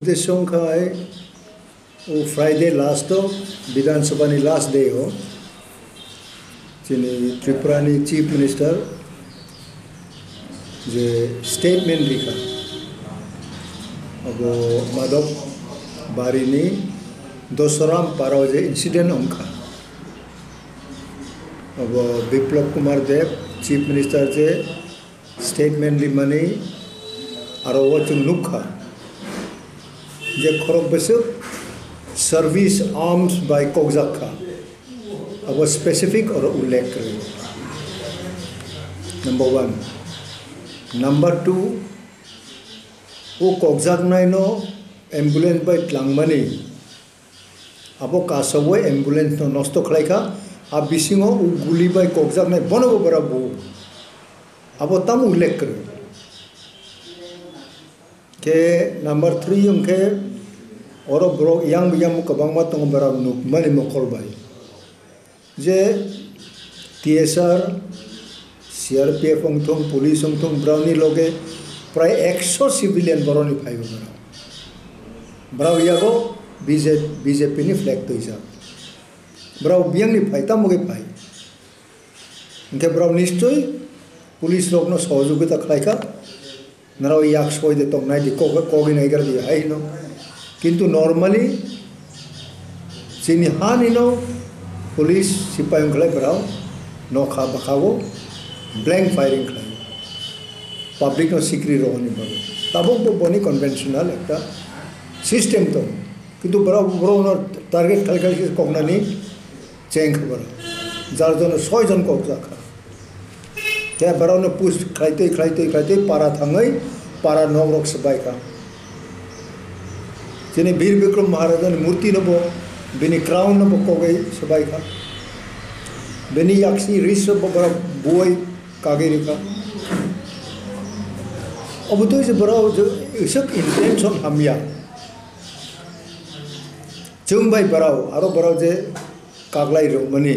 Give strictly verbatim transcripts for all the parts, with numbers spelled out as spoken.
Tei songkha hai o Friday last o, Bidhan Sabha ni last day o, chini Tripura ni Chief Minister je statement rikha, abo Madhab Bari ni Dosaram para o je incident ongkha, abo Biplab Kumar Deb Chief Minister je statement rimani aro o chwng nukha je khorok bwswk service arms bai kokjak kha, abo specific oro ullekh kwrwi. Number one. Number two, o kokjaknaino ambulance bai tlangmani, abo kasawai ambulance no nosto khlaikha, a bisingo o guli bai kokjaknai bonobo bora bu. Abo tamo ullekh kwrwi. Khe number three wngkhe oro borok yang yang kwbangma tongo, borok nukmani mokol bai. Je T S R, C R P F wngthung, police wngthung, borokni loge prai ekso civilian borokni phaibo borok. Borok yago B J P, B J P ni flag twijak. Borok biyangni phai, tamo khe phai. Hwnkhe borok nischoi police rokno sohojogita khlaikha. Norok yak soi de tongnai di, kok, kogwi naigra di hai hino. Kintu normally chini hani no police sipai wngkhlai borok nokha bwkha o blank firing khlai, public no sikri rohorni bagwi. Tabuk bo boni conventional ekta system tong, kintu borok, borok no target khlai khlai se koknani cheng kha borok, jar jono soi jon kokjak kha. Khe borokno push khlaitwi, khlaitwi, khlaitwi para thangwi para nok rok swbai kha. Chini Bir Bikram Maharajani murti no bo, bini crown no bo kogwi swbai kha. Bini yaksi ris bo borok buwai kagwi rikha. Obo twi se borok je iswk intention hamya. Chwng bai borok, aro borok je kaglai rwmani.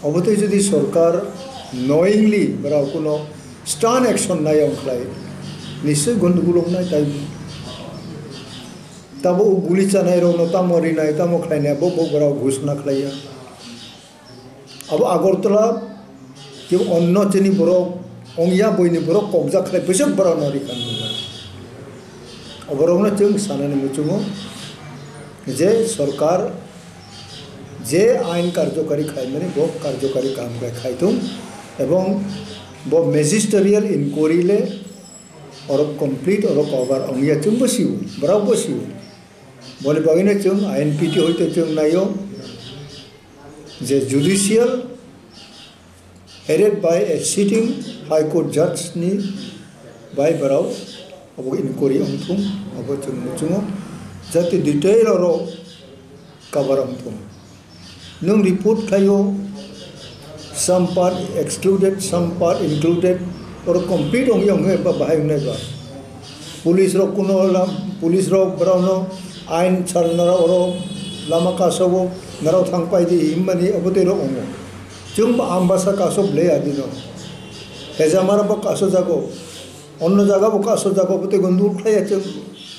Obo tei jodi sorkar knowingly borok kuno stern action nai wng khlai, nischoi gondogol wngnai tai. Tabo o guli chanai rokno tamo rinai, tamo khlainai, bo, bo borok ghosona khlaiya. Abo Agartala Kebo onno chini borok ongya, boini borok kokjak khlai bwswk borok no rikha nukha. Oborokno chwng sanani muchungo je sorkar je ain karjokari khlaimani bo karjokari kaham khe khai thung, ebong bo magisterial inquiry le oro complete, oro cover ongya, chwngbo sio, borokbo sio. Boni bagwino chwng I N P T hoite chwng naio je judicial headed by a sitting High Court judge ni bai borok obo inquiry wngthung, obo chwng muchungo jati detail oro cover wngthung. Nwng report khaio, some part excluded, some part included, oro complete wngya wngya ba bahai wngnai ba. Police rok kuno lam-, police rok borokno ain sal nara oro lama kasobo narok thang pai di himmani obo tei rok wngo. Chwng ba Ambasa kaso ble adino. Hejamara bo kaso jago. Onno jaga bo kaso jago, obo tei gondogol khlaiya chwng.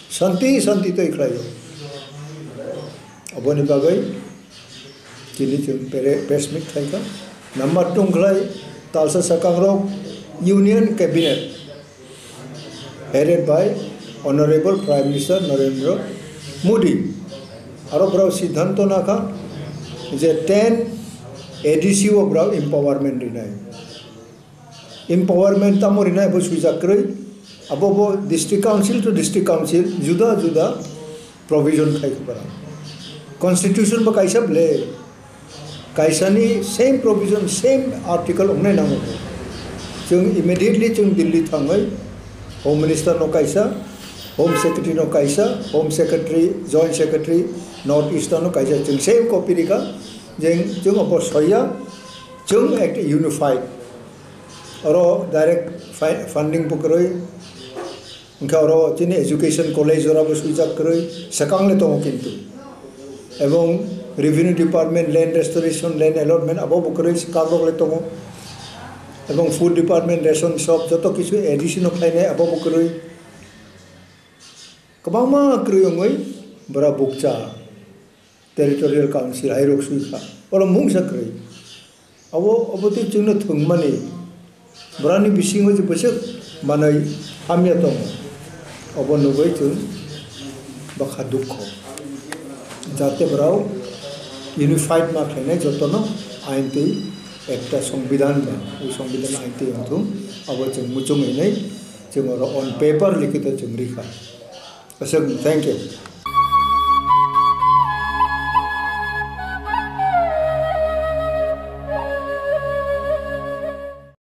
Santi, santi tei khlaio. Oboni bagwi chini chwng pere-, press meet khlaikha. Number two khlai talsa swkangrok Union Cabinet headed by Honorable Prime Minister Narendra Modi. Aro borok siddhanto nakha je ten A D C o borok empowerment rinai. Empowerment tamo rinai bo swijak kwrwi. Abo bo district council to district council juda juda provision khai khwpara. Constitution bo kaisa ble, kaisani same provision, same article wngnai nango. Chwng immediately chwng Delhi thangwi Home Minister no kaisa, Home Secretary no kaisa, Home Secretary, Joint Secretary, North Eastern no kaisa, chwng same copy rikha, je chwng obo soya, chwng ekta unified. Oro direct fi-, funding bo kwrwi, hwnkhe oro chini education college oro bo swijak kwrwi, swkang le tongo kintu. Ebong revenue department, land restoration, land allotment abo bo kwrwi swkang rok le tongo. Ebong food department, ration shop joto kisu A D C no khlainai abo bo kwrwi. Kwbangma kwrwi wngwi bwra bukcha territorial council hai rok swi kha, oro mungsa kwrwi. Abo, abo tei chwngno thwngmani, borani bisingo je bwswk manwi hamya tongo, obo nugwi chwng bwkha dukho. Jate borok unified ma khlainai jotono ain tei ekta songbidan ba, o songbidan ain tei wngthung, abo chwng muchung hinwi chwng oro on paper likhito chwng rikha. Aswk, thank you.